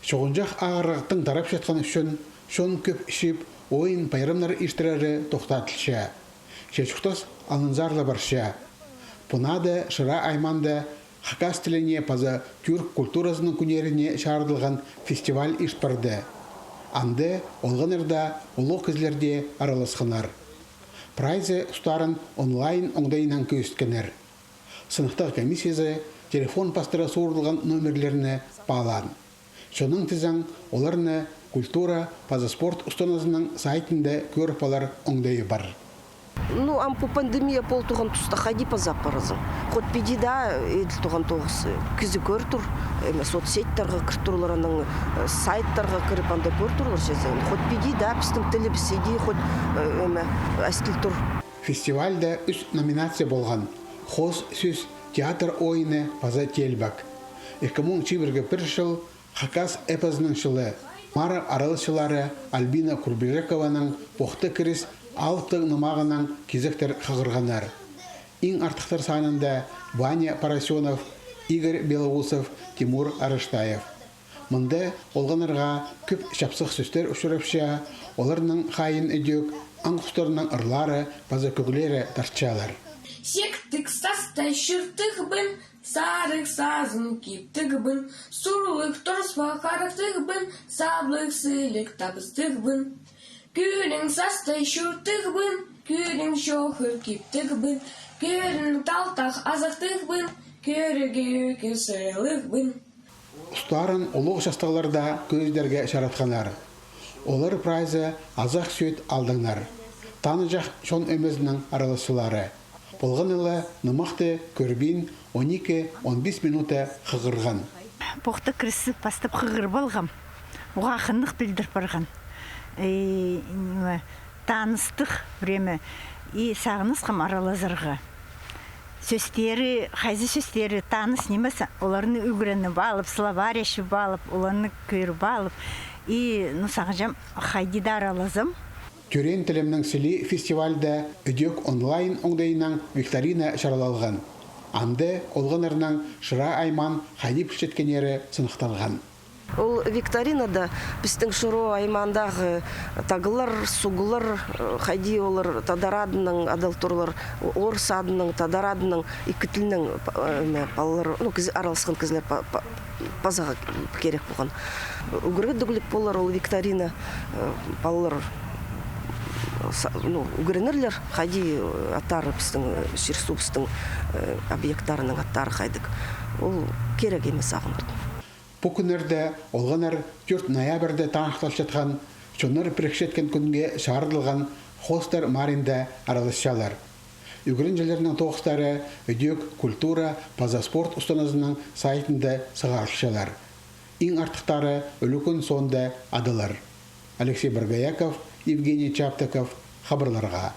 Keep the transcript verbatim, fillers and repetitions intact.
Чуғынҷах ағырығ тың тарапчатхан ӱчӱн чон кӧп чыып, ойын-пайрамнар иртірері тохтадылча. Че чуртас алынзар ла парча. Пу наада Шыра аймаанда хакас тіліне паза тюрк культуразының кӱннеріне чарыдылған фестиваль ирт парды. Анда олғаннар даа, улуғ кізілер дее араласханнар. Прайзы устарын онлайн оңдайынаң кӧзіткеннер. Сыныхтағ комиссиязы телефон пастыра суурылған номерлерні паалаан. Чоннаң тізең, оларны культура паза спорт устаназының сайтында кӧріп алар оңдайы пар. Ну, ам пу пандемия пол турған туста хайди паза апарзың? Хоть піди даа, иділ турған тоғыс, кізі кӧр тур, эме, соцсетьтерге кір турлар, анаң, э, сайттарға кіріп, анда кӧр турлар чазағын. Хоть піди даа, пістің тілібіс иди, хоть, э, эме, астыл тур. Фестивальда ӱс номинация полған: хоос сӧс, театр ойыны паза теелбек. Ікі муң чибіргі пір чыл хакас эпозының чылы. Мар араласчылары Альбина Курбижекованың «Похты кіріс» алыптығ нымағынаң кизектер хығырғаннар. Иң артыхтар санында Ваня Поросёнов, Игорь Белоусов, Тимур Арыштаев. Мында олғаннарға кӧп чапсых сӧстер учурапча, оларның хайиин ідӧк аң хустарының ырлары паза кӧглері тартчалар. Сектік саста чуртығбын, сарығ сазын киптігбін, сурлығ торыс пахарығбын, саблығ сіліг табыстығбын. Кӧрің саста чуртығбын, кӧрің чоғыр киптігбін, кӧрің талтах азахтығбын, кӧрігі ӧке сыйлығбын. Устарын улуғ частығлар даа кӧзідерге чаратханнар. Олар прайзы азах сӧӧт алдыңнар. Таныҷах чон ӧмезінің араласчылары. Полған ла нымахты кӧрбин он ікі-он пис минута хығырған. «Похты кірісті» пастап хығырып алғам. Уғаа хынығ пілдір парған. Э, ниме, таныстығ время. И сағынысхам аралазарға. Сӧстері, хайзы сӧстері таныс нимес, оларны ӱгреніп алып, словарь ачып алып, оларны кӧріп алып. И, ну, сағынчам, хайди даа аралазам. «Тӧреен тілімнің сілии» фестивальда ідӧк онлайн оңдайынаң викторина чарлалған. Анда олғаннарның Шыра аймаан хайди пілчеткеннері сыныхталған. Ол викторинада пістің Шыра аймаандағы тағлар, суғлар, э, хайди олар тадар адынаң адал турлар, орыс адынаң, тадар адынаң, ікі тілнең, па-, э, ме, палалар, ну, кізі, араласхан кізілер па-, па-, пазарға кирек полған. Ӱгредіглік полар ол викторина, э, палалар, са-, ну, ӱгренерлер, хайди, э, аттары пістің, э, чир-суубыстың, э, объекттарының аттары хайдағ. Ол кирек ниме сағынарға. Пу кӱннерде олғаннар тӧрт ноябрьда таныхталчатхан, чоннар пірікчеткен кӱнге чарыдылған хоостар маринда араласчалар. Ӱгренҷілернің тоғыстары ідӧк культура паза спорт устаназының сайтында сығарылчалар. Иң артыхтары ӱлӱкӱн соонда адалар. Алексей Боргояков, Евгений Чаптыков, «Хабарларға».